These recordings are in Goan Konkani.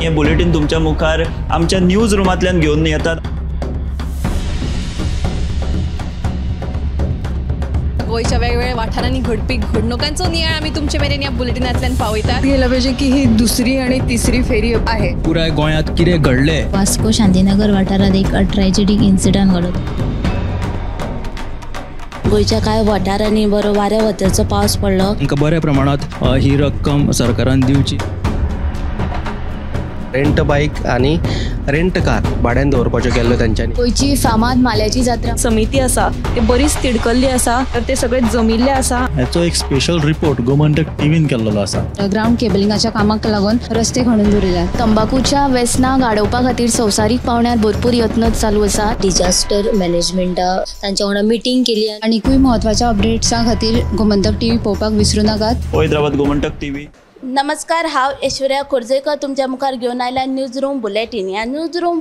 हे बुलेटीन तुमच्या मुखार आमच्या न्यूज रुमांतल्यान घेवन येतात. गोंयच्या वेगवेगळ्या वाठारांनी घडपी घडणुकांचो नियाळ आमी तुमचे मेरेन ह्या बुलेटिनांतल्यान पावयतात. गेलं पाहिजे की ही दुसरी आणि तिसरी फेरी आहे. पुराय गोंयांत कितें घडलें. वास्को शांतीनगर वाठारांत एक ट्रॅजेडीक इन्सिडंट घडलो. गोंयच्या कांय वाठारांनी बरो वाऱ्या वताचो पावस पडलो. तांकां बऱ्या प्रमाणांत ही रक्कम सरकारान दिवची. रेंट बायक आनी रेंट कार भाड्यान दवरपाच्यो केल्ल्यो तेंच्यांनी. गोंयची फामाद माल्याची जात्रा समिती आसा ते बरीच तिडकल्ली आसा, तर ते सगळे जमिल्ले आसा. हाचो एक स्पेशल रिपोर्ट गोमंतक टीव्हीन केल्लो आसा. ग्रावंड केबलिंगाच्या कामाक लागून रस्ते खणून दवरिल्यात. तंबाकूच्या वेसनाक आडोवपा खातीर संवसारीक पावंड्यार भरपूर यत्न चालू आसा. डिजास्टर मॅनेजमेंटा तांच्या वांगडा मिटींग केली. आनीकूय म्हत्वाच्या अपडेट्सां खातीर गोमंतक टीव्ही पळोवपाक विसरूं नाकात. हैदराबाद गोमंतक टीव्ही. नमस्कार, हांव ऐश्वर्या खोर्जेकर तुमच्या मुखार घेवन आयला न्यूज रूम बुलेटीन. ह्या न्यूज रूम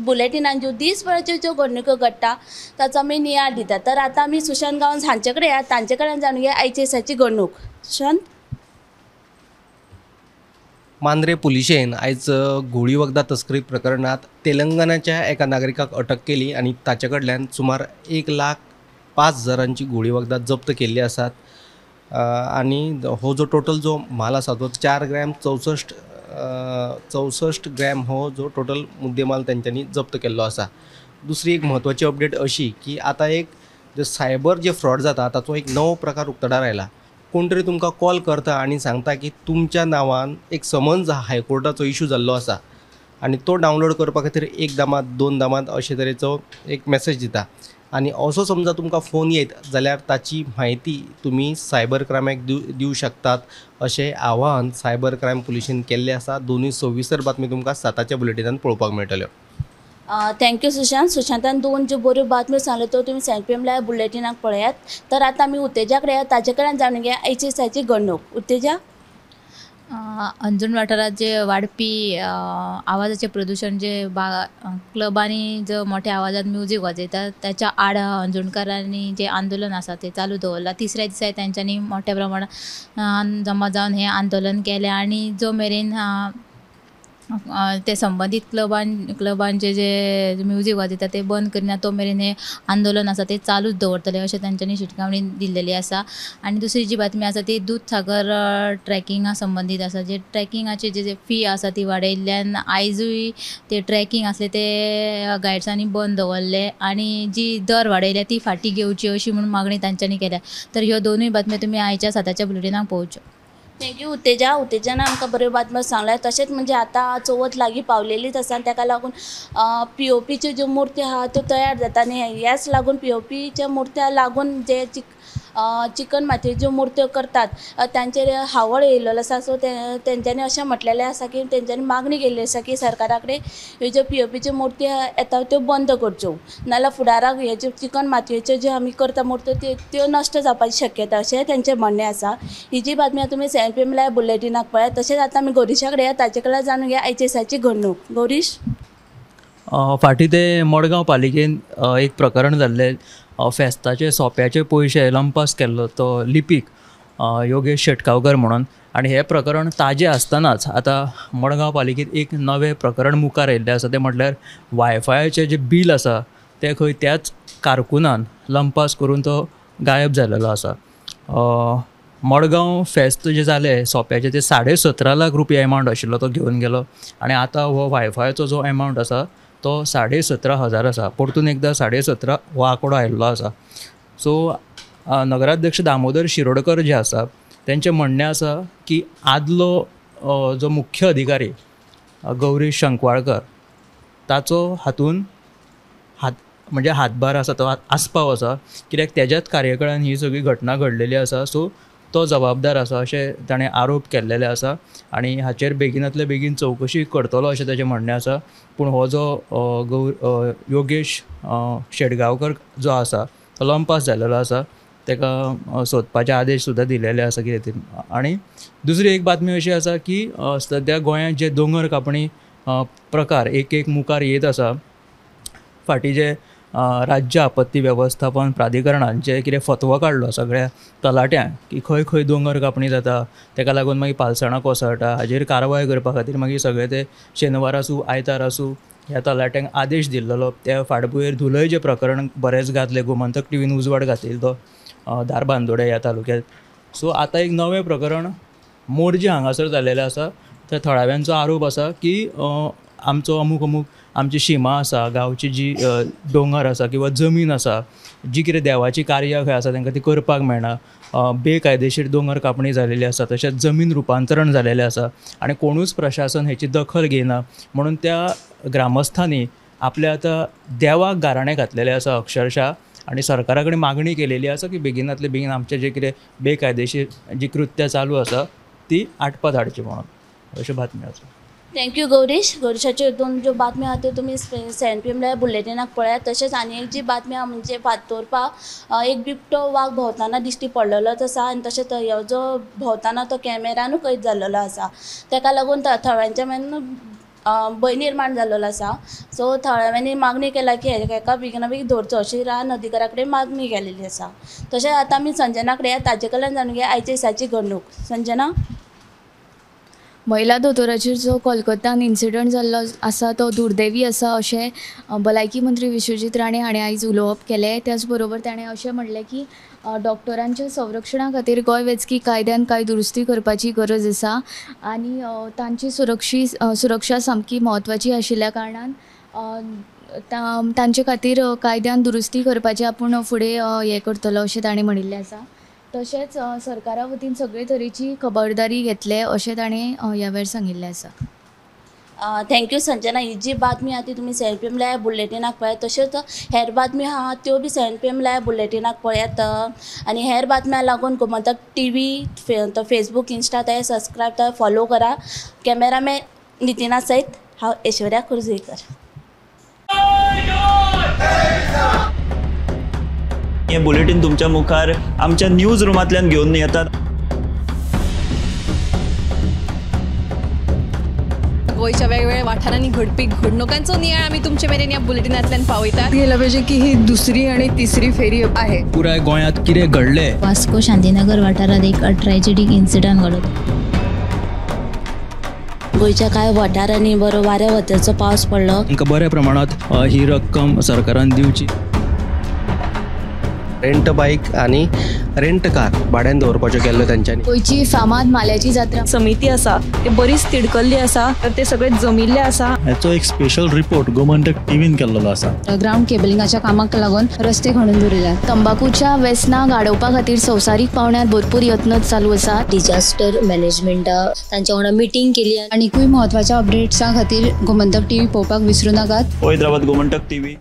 बुलेटिनान ज्यो दीसभराच्यो ज्यो घडणुको घडटा ताचो आमी नियाळ दितात. तर आतां आमी सुशांत गांवस हांचे कडेन या, तांचे कडेन जाणून घेया आयच्या दिसाची घडणूक. सुशांत. मांद्रे पुलिशेन आयज घोळी वखदां तस्करी प्रकरणांत तेलंगणाच्या एका नागरिकाक अटक केली आनी ताचे कडल्यान सुमार 1,05,000 घोळी वखदां जप्त केल्ली आसात. आनी हो जो टोटल जो म्हाल आसा तो 4 ग्रॅम 64 ग्रॅम हो जो टोटल मुद्देमाल तेंच्यांनी जप्त केल्लो आसा. दुसरी एक म्हत्वाची अपडेट अशी की आतां एक जो सायबर जे फ्रॉड जाता ताचो एक नवो प्रकार उक्तडार आयला. कोण तरी तुमकां कॉल करता आनी सांगता की तुमच्या नांवान एक समन्स हायकोर्टाचो इशू जाल्लो आसा आनी तो डावनलोड करपा खातीर 1 दामात 2 दामात अशे तरेचो एक मॅसेज दिता आनी असो समजा तुमकां फोन येत जाल्यार ताची म्हायती तुमी सायबर क्रायमाक दिवं शकतात अशें आवाहन सायबर क्रायम पुलिशेन केल्लें आसा. दोनूय सविस्तर बातमी तुमकां 7च्या बुलेटिनान पळोवपाक मेळटल्यो. Thank you Sushant. सुशांतान दोन ज्यो बऱ्यो बातम्यो सांगल्यो त्यो तुमी 7 PM live बुलेटिनाक पळयात. तर आतां आमी उत्तेजा कडेन ताचे कडेन जाणून घेया आयच्या दिसाची घडणूक. उत्तेजा. अंजूण वाठारांत जे वाडपी आवाजाचें प्रदुशण जे क्लबांनी जो मोठ्या आवाजात म्युजीक वाजयतात ताच्या आड अंजूणकारांनी जें आंदोलन आसा तें चालू दवरलां. तिसऱ्या दिसाय तांच्यांनी मोठ्या प्रमाणात जमा जावन हें आंदोलन केलें आनी जो मेरेन ते संबंदीत क्लबांचे जे म्युजीक वाजयता ते बंद करिना तो मेरेन हें आंदोलन आसा तें चालूच दवरतले अशें तांच्यांनी शिटकावणी दिल्लेली आसा. आनी दुसरी जी बातमी आसा ती दूदसागर ट्रॅकिंगा संबंदीत आसा. जे ट्रॅकिंगाचे जे फी आसा ती वाडयल्ल्यान आयजूय ते ट्रॅकिंग आसले ते गायड्सांनी बंद दवरले आनी जी दर वाडयल्या ती फाटीं घेवची अशी म्हूण मागणी तांच्यांनी केल्या. तर ह्यो दोनूय बातम्यो तुमी आयच्या 7च्या बुलेटिनाक पळोवच्यो. Thank you Utteja. उत्तेजान आमकां बऱ्यो बातम्यो सांगल्या. तशेंच म्हणजे आतां चवथ लागीं पावलेलीच आसा आनी ताका लागून पीओपीच्यो ज्यो मुर्त्यो आहा त्यो तयार जाता आनी ह्याच लागून पीओपीच्या मुर्त्या लागून जे चिकन मातयेच्यो मुर्त्यो करतात तांचेर हावळ येयलेलो आसा. सो तेंच्यांनी अशें म्हटलेलें आसा की तेंच्यांनी मागणी केल्ली आसा की सरकारा कडेन ह्यो ज्यो पीओपीच्यो मुर्त्यो येता त्यो बंद करच्यो, नाजाल्यार फुडाराक ह्यो ज्यो चिकन मातयेच्यो ज्यो आमी करता मुर्त्यो त्यो नश्ट जावपाची शक्यता अशें तेंचें म्हणणें आसा. ही जी बातमी तुमी 7 PM live बुलेटिनाक पळयात. तशेंच आतां आमी गौरीशा कडेन ताचे कडेन जाणून घेया आयच्या दिसाची घडणूक. गौरीश. फाटीं ते मडगांव पालिकेन एक प्रकरण जाल्लें, फेस्ताचे सोप्याचे पयशे लंपास केल्लो तो लिपीक योगेश शेटगांवकर म्हणून. आनी हें प्रकरण ताजें आसतनाच आतां मडगांव पालिकेंत एक नवें प्रकरण मुखार आयिल्लें आसा, तें म्हटल्यार वायफायाचें जें बील आसा तें खंय त्याच कारकुनान लंपास करून तो गायब जाल्लो आसा. मडगांव फेस्त जें जालें सोप्याचें तें 17.5 लाख रुपया एमावंट आशिल्लो तो घेवन गेलो आनी आतां हो वायफायाचो जो एमावंट आसा तो 17,500 आसा. परतून एकदां 17.5 हो आंकडो आयिल्लो आसा. सो नगराध्यक्ष दामोदर शिरोडकर जे आसा तेंचें म्हणणें आसा की आदलो जो मुख्य अधिकारी गौरीश शंकवाळकर ताचो हातून म्हणजे हातभार आसा, तो आस्पाव आसा, कित्याक तेज्याच कार्यकाळान ही सगळी घटना घडलेली आसा. सो तो जबाबदार आसा अशें ताणें आरोप केल्लेले आसा आनी हाचेर बेगिनांतले बेगीन चवकशी करतलो अशें ताचें म्हणणें आसा. पूण हो जो योगेश शेटगांवकर जो आसा तो लंपास जाल्लो आसा, ताका सोदपाचे आदेश सुद्दां दिलेले आसा कितें ते. आनी दुसरी एक बातमी अशी आसा की सद्या गोंयांत जे दोंगर कापणी प्रकार एक एक मुखार येत आसा, फाटीं जे राज्य आपत्ती वेवस्थापन प्राधिकरणान जे कितें फतवो काडलो सगळ्या तलाट्यांक की खंय खंय दोंगर कापणी जाता, तेका लागून मागीर पालसणां कोसळटा, हाजेर कारवाय करपा खातीर मागीर सगळे ते शेनवार आसूं आयतार आसूं ह्या तलाट्यांक आदेश दिल्लो. त्या फाटभुंयेर धुलय जें प्रकरण बरेंच गाजलें, गोमंतक टीव्हीन उजवाड घातिल्लो धारबांदोडें ह्या तालुक्यांत. सो आतां एक नवें प्रकरण मोरजे हांगासर जाल्लेलें आसा. त्या थळाव्यांचो आरोप आसा की आमचो अमूक अमूक आमची शिमा आसा, गांवची जी दोंगर आसा किंवा जमीन आसा, जी कितें देवाची कार्यां खंय आसा तांकां ती करपाक मेळना, बेकायदेशीर दोंगर कापणी जालेली आसा, तशेंच जमीन रुपांतरण जालेलें आसा आनी कोणूच प्रशासन हेची दखल घेयना म्हणून त्या ग्रामस्थांनी आपल्या आतां देवाक गाराणें घातलेलें आसा अक्षरशा आनी सरकारा कडेन मागणी केलेली आसा की बेगिनातले बेगीन आमचें जें कितें बेकायदेशीर जी कृत्यां चालू आसा ती आटपात हाडची म्हणून, अश्यो बातम्यो आसा. Thank you Gaurish. गौरीशाच्यो दोन ज्यो बातम्यो आहा त्यो तुमी 7 PM live बुलेटिनाक पळयात. तशेंच आनी एक जी बातमी आहा म्हणजे फातोर्पा एक बिबटो वाग भोंवतना दिश्टी पडलेलोच आसा आनी तशेंच हो जो भोंवतना तो कॅमेरानूय कैद जाल्लेलो आसा. तेका लागून थळाव्यांच्या मेरेन भंय निर्माण जाल्लो आसा. सो थळाव्यांनी मागणी केला की हेका बेगिना बेगीन धरचो अशी रान अधिकाऱ्या कडेन मागणी केलेली आसा. तशेंच आतां आमी संजना कडेन ताजे कडल्यान जाणून घेया आयच्या दिसाची घडणूक. संजना, महिला दोतोराचेर जो कोलकातान इन्सिडंट जाल्लो आसा तो दुर्दैवी आसा अशें भलायकी मंत्री विश्वजीत राणे हाणें आयज उलोवप केलें. त्याच बरोबर ताणें अशें म्हणलें की डॉक्टरांच्या संरक्षणा खातीर गोंय वैजकी कायद्यान कांय दुरुस्ती करपाची गरज आसा आनी तांची सुरक्षा सामकी म्हत्वाची आशिल्ल्या कारणान तांचे खातीर कायद्यान दुरुस्ती करपाची आपूण फुडें हें करतलो अशें ताणें म्हणिल्लें आसा. तशेंच सरकारा वतीन सगळे तरेची खबरदारी घेतले अशें ताणें ह्या वेळार सांगिल्लें आसा. Thank you Sanjana. ही जी बातमी आहा ती तुमी 7 PM live बुलेटिनाक पळयात. तशेंच हेर बातमी आहा त्यो बी 7 PM live बुलेटिनाक पळयात आनी हेर बातम्यां लागून गोमंतक टीव्ही, फेसबूक, इंस्टा ते सबस्क्रायब ते फॉलो करा. कॅमेरामॅन नितीना सयत हांव ऐश्वर्या कुर्जूरकर. हे बुलेटिन तुमच्या मुखार आमच्या न्यूज रुमांतल्यान घेवन येतात. गोंयच्या वेगवेगळ्या वाठारांनी घडपी घडणुकांचो नियाळ आमी तुमचे मेरेन ह्या बुलेटिनांतल्यान पावयतात. गेलं पाहिजे की ही दुसरी आणि तिसरी फेरी आहे. पुराय गोंयांत कितें घडलें, वास्को शांतीनगर वाठारांत एक ट्रॅजेडीक इन्सिडंट घडलो. गोंयच्या कांय वाठारांनी बरो वाऱ्या वताचो पावस पडलो. तांकां बऱ्या प्रमाणांत ही रक्कम सरकारान दिवची. रेंट बायक आनी रेंट कार भाड्यान दवरपाच्यो केल्ल्यो तांच्यांनी. गोंयची फामाद माल्याची जात्रा समिती आसा ते बरीच तिडकल्ली आसा, तर ते सगळे जमिल्ले आसा. हाचो एक स्पेशल रिपोर्ट गोमंतक टीव्हीन केल्लो आसा. ग्रावंड केबलिंगाच्या कामाक लागून रस्ते खणून दवरिल्यात. तंबाकूच्या वेसनाक आडोवपा खातीर संवसारीक पावंड्यार भरपूर यत्न चालू आसा. डिजास्टर मॅनेजमेंटा तांच्या वांगडा मिटींग केली. आनीकूय म्हत्वाच्या अपडेट्सां खातीर गोमंतक टीव्ही पळोवपाक विसरू नाकात. पळयत रावात गोमंतक टीव्ही.